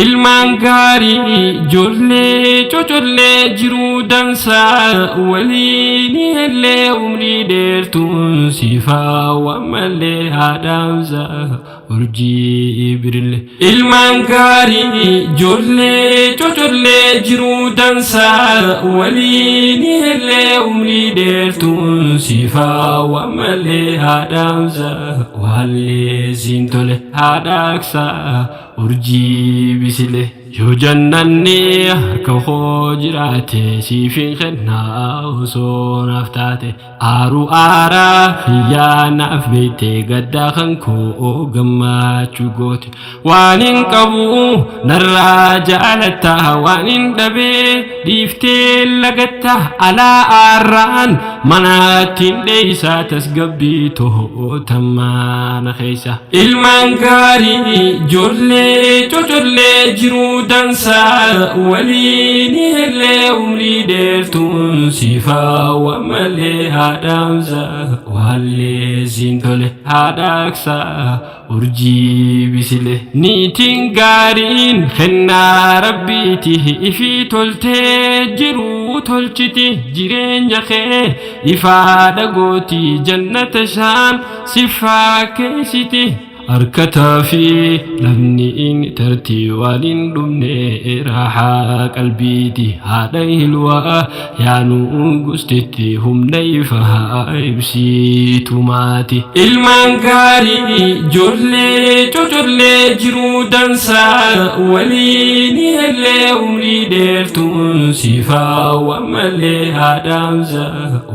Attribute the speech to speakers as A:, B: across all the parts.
A: Ilmaan gaarii ijoollee cocollee jiruu dansaa waliin illee umrii dheertuun siifaa malee haadhaamsa urjii birile. Ilmaan gaarii ijoollee cocollee jiruu dansaa waliin illee umrii dheertuun siifaa malee haadhaamsa waallee siin tole haadhaaksaa. Urjii bisile yoo jannanni harka koo jiraate siifin kennaa osoo naaf taate aaruu aaraa hiyyaa naaf beekte gaddaa kan koo gammachuu goote waan hin qabu narraa jaalatta waan hin dhabee dhiiftee lagatta alaa aarraan manattiin dheeysaa tasgabbii to'otammaana keessa. Ilmaan gaarii ijoollee cocollee jiruu dansaa waliin illee umrii dheertuun siifaa malee haadhaamsa waallee siin tole haadhaaksaa urjii bisile. Niitiin gaariin kennaa rabbiiti ifii toltee jiruu tolchiti jireenya kee ifaadha gooti jannata shaan siffaa keessiti. Harkataa fi lafni inni tartii waan hin dhumne raaxaa qalbiiti haadha hilwaa yaanuu gustitti humna ifaa ibsitu maati. Ilmaan gaarii ijoollee cocollee jiruu dansaa waliin illee umrii dheertuun siifaa malee haadhaamsa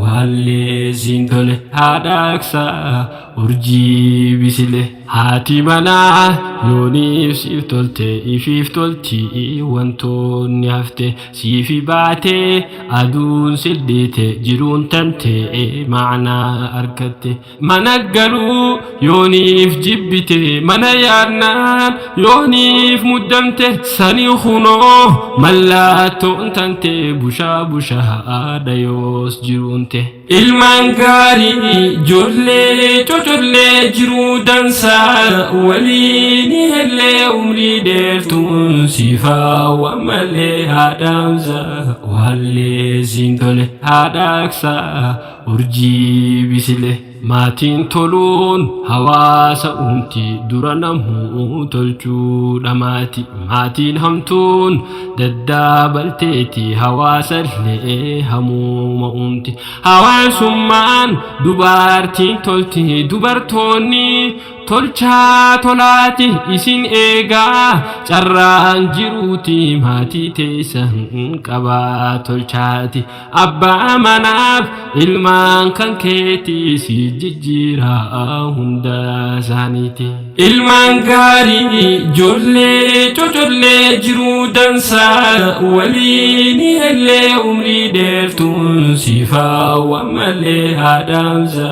A: waallee siin tole haadhaaksaa. Urjii bisile haati manaa yooniif siif tolte ifiif tolti wantoonni hafte siifi baatee aduun sildhiite jiruun tante ma'anaa argatte mana galuu yooniif jibbite mana yaadnaan yooniif muddamte sani kunoo mallattoon tante bushaa bushaa dhayoos jiruunte. Ilmaan gaarii ijoollee cocollee jiruu dansaa waliin illee umrii dheertuun siifaa malee haadhaamsa waallee siin tole haadhaaksaa urjii bisile. Maatiin toluun hawaasa uumti dura namuu tolchuudha maati. Maatiin hamtuun daddaabalteeti hawaasa illee hamuuma uumti. Hawaasummaan dubartiin tolti dubartoonni tolchaa tolaati isin eegaa carraan jiruuti maatii teessan qabaa tolchaati. Abbaa manaaf ilmaan kan keetii si jijjiiraa hunda isaaniiti. Ilmaan gaarii ijoollee cocollee jiruu dansaa waliin illee umrii dheertuun siifaa malee haadhaamsa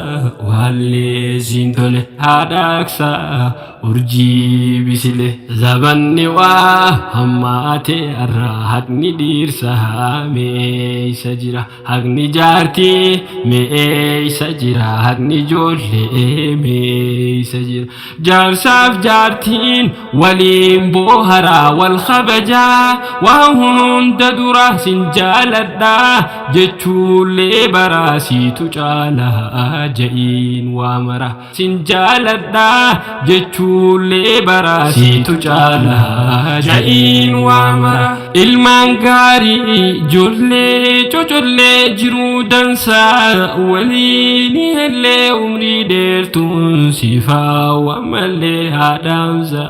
A: waallee siin tole haadhaaksaa. Urjii bisile zabanni waa hammaate irraa haqni dhiirsaa meeysa jira haqni jaartii meeysa jira haqni ijoollee meeysa jira jaarsaaf jaartiin waliin booharaa wal kabajaa waa hunda dura sin jaaladhaa jechuullee baraa siitu caalaa ja'iin waa mara. Sin jaaladhaa jechuullee baraa siitu caalaa ja'iin waa mara. Ilmaan gaarii ijoollee cocollee jiruu dansaa waliin illee umrii dheertuun siifaa malee haadhaamsa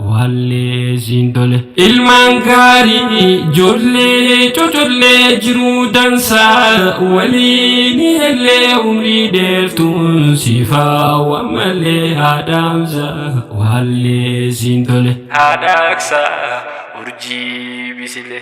A: waallee siin tole. Ilmaan gaarii ijoollee cocollee jiruu dansaa waliin illee umrii dheertuun siifaa malee haadhaamsa waallee siin tole. Haadhaaksaa urjii bisile.